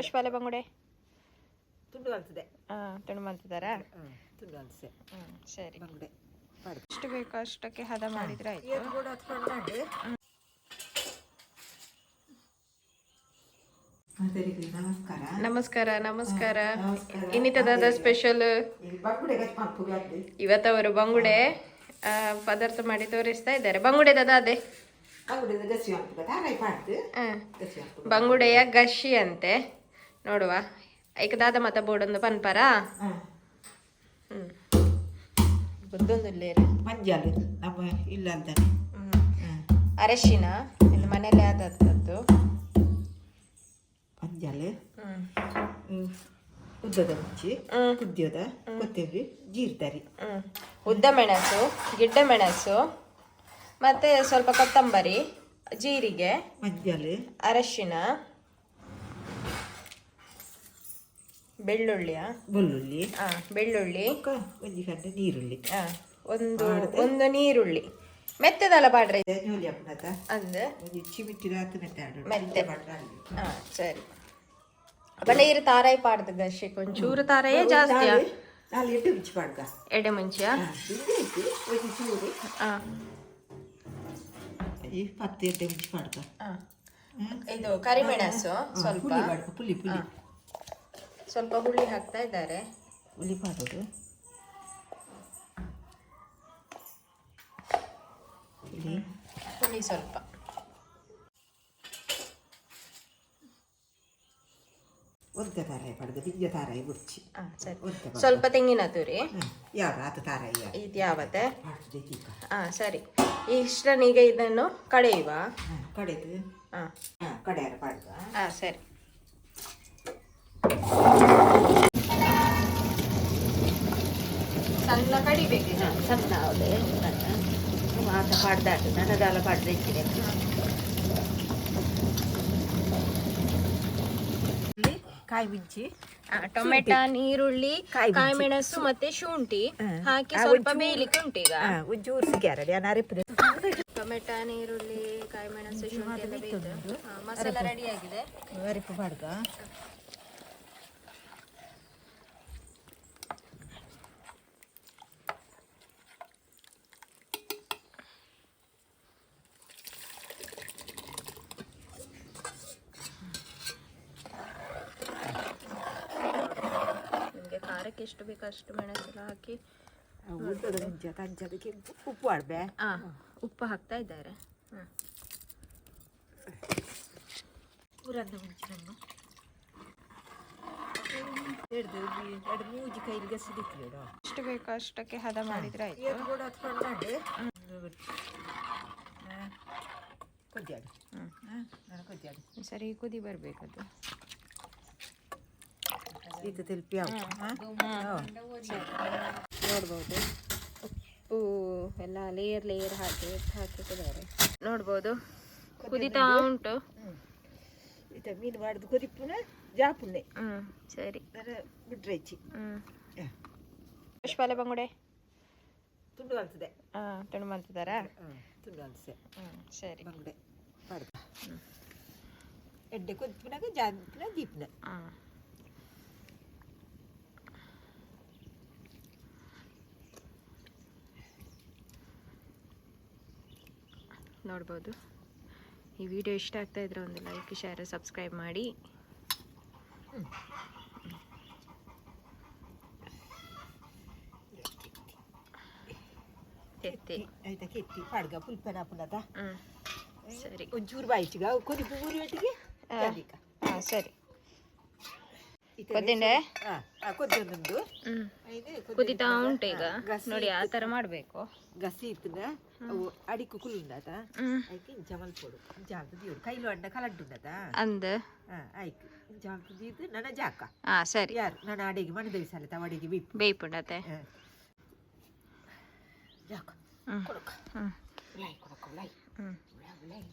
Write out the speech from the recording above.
ಪುಷ್ಪಾಲೆ ಬಂಗುಡೆ. ತುಂಡು ಕಲ್ತದೆ. ಹಾಂ, ತುಂಡು ಮಾಡ್ತಿದ್ದಾರಾ? ತುಂಡು ಕಲ್ಸೆ. ಹ್ಞೂ, ಸರಿ. ಬಂಗುಡೆ. ಎಷ್ಟು ಬೇಕೋ ಅಷ್ಟಕ್ಕೆ ಹದ ಮಾಡಿದ್ರೆ ಆಯ್ತು. ನಮಸ್ಕಾರ. ನಮಸ್ಕಾರ, ನಮಸ್ಕಾರ. ನಮಸ್ಕಾರ. ಇನ್ನಿತದಾದ ಸ್ಪೆಷಲ್? ಈ ಬಂಗುಡೆ ಗಚ್ ಮಲ್ಪುಗೆ ಅದು. ಇವತ್ತವರು ಬಂಗುಡೆ ಪದಾರ್ಥ ಮಾಡಿ ತೋರಿಸ್ತಾ ಇದ್ದಾರೆ. ಬಂಗುಡೆ ದಾದ ಅದೇ. ಬಂಗುಡೆ ಗಸಿ ಮಲ್ಪುಗ ತಾರಾಯಿ ಪಾಡ್ದು ಗಸಿ ಮಲ್ಪುಗ. ಬಂಗುಡೆಯ ಗಶಿ ಅಂತೆ, ನೋಡುವ. ಐಕ್ ದಾದ ಮತ ಬೋರ್ಡೊಂದು ಪನ್ಪರಾ? ಹಾಂ. ಹ್ಮ್, ಗೊತ್ತೊಂದಿಲ್ಲೇರು. ಮಂಜಾಲು ನಮ್ಮ ಇಲ್ಲ ಅಂತಾನೆ. ಅರಶಿನ ಇದು ಮನೇಲೆ ಆದದ್ದು. ಮಂಜಾಲು. ಹ್ಮ್. ಉದ್ದದ ಮುಂಚಿ. ಹ್ಮ್. ಕುದ್ಯೋದ ಕೊತ್ತಂಬರಿ ಜೀರ್ದರಿ. ಹ್ಮ್. ಉದ್ದ ಮೆಣಸು, ಗಿಡ್ಡ ಮೆಣಸು ಮತ್ತೆ ಸ್ವಲ್ಪ ಕೊತ್ತಂಬರಿ, ಜೀರಿಗೆ. ಮಂಜಾಲು. ಅರಶಿನ, ಬೆಳ್ಳುಳ್ಳಿಯ? ಬೆಳ್ಳುಳ್ಳಿ. ಹಾ, ಬೆಳ್ಳುಳ್ಳಿ. ಬೊಕ್ಕ ಒಂಜಿ ಕಂಡ ನೀರುಳ್ಳಿ. ಹಾ, ಒಂದು ಒಂದು ನೀರುಳ್ಳಿ ಮೆತ್ತದಲ್ಲ ಪಾಡ್ರೆ. ಜೋಲಿ ಅಪ್ಪನತ. ಅಂದ್. ಒಂಜಿ ಚಿಮಿಟಿ ರಾತ್ ಮೆತ್ತೆ ಆಡು. ಮೆತ್ತೆ. ಮಾಡ್ರೆ. ಹಾ, ಸರಿ. ಬಲೆ ಇರು ತಾರಾಯಿ ಪಾಡ್ದು ಗಶಿಕ್ ಒಂಚೂರು ತಾರಾಯೇ ಜಾಸ್ತಿ. ನಾಲ್ ಎಡ್ಡೆ ಮುಂಚಿ ಪಾಡ್ಗ. ಎಡೆ ಮುಂಚಿಯ? ಇತ್ತು ಒಂಜಿ ಚೂರು. ಹಾ. ಈ 10 ಎಡ್ಡೆ ಮುಂಚಿ ಪಾಡ್ಗ. ಹಾ. ಇದು ಕರಿಮೆಣಸು ಸ್ವಲ್ಪ. ಪುಳಿ ಪಾಡ್ಗ, ಪುಳಿ ಪುಳಿ. ಸ್ವಲ್ಪ ಹುಳಿ ಹಾಕ್ತಾ ಇದ್ದಾರೆ. ಹುಳಿ ಪಾಡೋದು, ಹುಳಿ. ಹುಳಿ ಸ್ವಲ್ಪ. ಒಂತೆ ತಾರಾಯಿ ಪಾಡ್ಗ, ದಿಂಜ ತಾರಾಯಿ ಬುಡ್ಚಿ. ಹಾ, ಸರಿ. ಒಂತೆ ಪಾಡ್ಗ. ಸ್ವಲ್ಪ ತೆಂಗಿನ ತುರಿ. ಯಾವ ಆತ ತಾರಾಯಿ ಯಾವ. ಇದು ಯಾವತ್ತೆ? ಪಾಡ್ದು ತೀಕ. ಹಾ, ಸರಿ. ಇಷ್ಟನ್ನೀಗ ಇದನ್ನು ಕಡೆಯುವ. ಕಡೆದು. ಹಾ. ಹಾಂ, ಕಡೆಯಾರ ಪಾಡ್ಗ. ಹಾ, ಸರಿ. ಸಣ್ಣ ಕಡಿಬೇಕು ಇದು. ಸಣ್ಣ ಹೌದೇ ಸಣ್ಣ ಆತ ಪಾಡ್ದಾಟು ನನ್ನದಾಲ ಪಾಡ್ದ ಇಚ್ಚಿದೆ. ಕಾಯಿ ಮುಂಚಿ. ಟೊಮೆಟೊ, ನೀರುಳ್ಳಿ, ಕಾಯಿ ಮುಂಚಿ. ಕಾಯಿಮೆಣಸು ಮತ್ತೆ ಶುಂಠಿ ಹಾಕಿ ಆ, ಸ್ವಲ್ಪ ಒಂಚೂರು- ಬೇಯಲಿಕ್ಕೆ ಉಂಟು ಈಗ. ಒಂಚೂರು ಸಿಗ್ಯಾರಡಿ ನಾನು ಅರೆಪುದೆ. ಟೊಮೆಟೊ, ನೀರುಳ್ಳಿ, ಕಾಯಿಮೆಣಸು, ಶುಂಠಿ ಎಲ್ಲ ಬೇಯ್ತು. ಹಾ, ಮಸಾಲ ರೆಡಿ ಆಗಿದೆ. ಅರೆಪು ಪಾಡ್ಗ. ನಿಮಗೆ ಖಾರಕ್ಕೆ ಎಷ್ಟು ಬೇಕೋ ಅಷ್ಟು ಮೆಣಸೆಲ್ಲ ಹಾಕಿ. ಉದ್ದದ ಮುಂಚೆ ತಂಚದಕ್ಕೆ ಉಪ್ಪು ಆಡ್ಬೆ. ಹಾ, ಉಪ್ಪು ಹಾಕ್ತಾ ಇದ್ದಾರೆ. ಹ್ಮ್. ಊರಂದ ಮುಂಚೆ ನಮ್ಮ ಎರಡು ಎರಡು ಮೂಜಿ ಕೈಲಿ ಗಸಿದಿತ್ತು. ಎಷ್ಟು ಬೇಕೋ ಅಷ್ಟಕ್ಕೆ ಹದ ಮಾಡಿದ್ರೆ ಆಯ್ತು. ಏತ್ ಕೂಡ ಹತ್ಕೊಂಡು ಕೊದ್ಯಾಡು. ನಾನು ಕೊದ್ಯಾಡು. ಸರಿ, ಕುದಿ ಬರ್ಬೇಕದು. ಈತ ತೆಲ್ಪಿ ಯಾವ. ನೋಡ್ಬೋದು, ಉಪ್ಪು ಎಲ್ಲ ಲೇಯರ್ ಲೇಯರ್ ಹಾಕಿ ಹಾಕಿಟ್ಟಿದ್ದಾರೆ. ನೋಡ್ಬೋದು, ಕುದಿತಾ ಉಂಟು. ಈತ ಮೀನು ಮಾಡುದು ಕೊದಿಪ್ಪುನ ಜಾಪುಣ್ಣೆ. ಹ್ಮ್, ಸರಿ. ನಾನು ಬಿಟ್ರೆ ಹೆಚ್ಚಿ. ಹ್ಮ್. ಪುಷ್ಪಾಲೆ ಬಂಗುಡೆ. ತುಂಡು ಕಲ್ತದೆ. ಹಾ, ತುಂಡು ಮಾಡ್ತಿದ್ದಾರಾ? ತುಂಡು ಕಲ್ಸೆ. ಹ್ಮ್, ಸರಿ. ಬಂಗುಡೆ ಪಾಡ್ದ ಎಡ್ಡೆ ಕೊದಿಪ್ಪುನಾಗ ಜಾಪುನ ದೀಪನ. ಹಾಂ. ನೋಡ್ಬೋದು. ಈ ವಿಡಿಯೋ ಇಷ್ಟ ಆಗ್ತಾ ಇದ್ರೆ ಒಂದು ಲೈಕ್, ಶೇರ್, ಸಬ್ಸ್ಕ್ರೈಬ್ ಮಾಡಿ. ತೆತ್ತಿ. ಆಯ್ತಾ, ಕೆತ್ತಿ ಪಾಡ್ಗ ಪುಲ್ಪನ ಪುನದ. ಹ್ಞೂ, ಸರಿ. ಒಂಚೂರು ಬಾಯಿಚಿಗ ಕೊದಿಪ್ಪು ಊರಿ ಒಟ್ಟಿಗೆ. ಹಾಂ, ಸರಿ. ಕೊದ್ದಿಂಡೆ? ಕೊದ್ದೊಂದು. ಹ್ಞೂ, ಕುದಿತಾ ಉಂಟು ಈಗ. ನೋಡಿ, ಆ ಥರ ಮಾಡಬೇಕು. ಗಸಿ ಇತ್ತದ ಅವು ಅಡಿಕ್ಕು ಕುಲ್ಲುಂಡಾತ. ಹ್ಞೂ. ಐಕ್ ಇಂಚ ಮಲ್ಪೊಡು, ಇಂಚ ಮಲ್ತು ದೀವೊಡು. ಕೈಲು ಅಡ್ಡ ಕಲಡ್ಡುಂಡತ. ಅಂದ್. ಐಕ್ ಇಂಚ ಮಲ್ತು ದೀದ್ ನನ ಜಾಕ. ಹಾಂ, ಸರಿ. ಯಾರು ನನ್ನ ಅಡಿಗೆ ಮಣದ ವಿಸಾಲೆ ತವಡಿಗೆ ಬಿಪ್ಪು. ಬೇಯ್ಪುಂಡತೆ. ಜಾಕ. ಹ್ಞೂ. ಕೊಡಕ. ಹ್ಞೂ. ಉಲಾಯ್ ಕೊಡಕ ಉಲಾಯ್. ಹ್ಞೂ. ಉಲಾಯ್ ಉಲಾಯ್.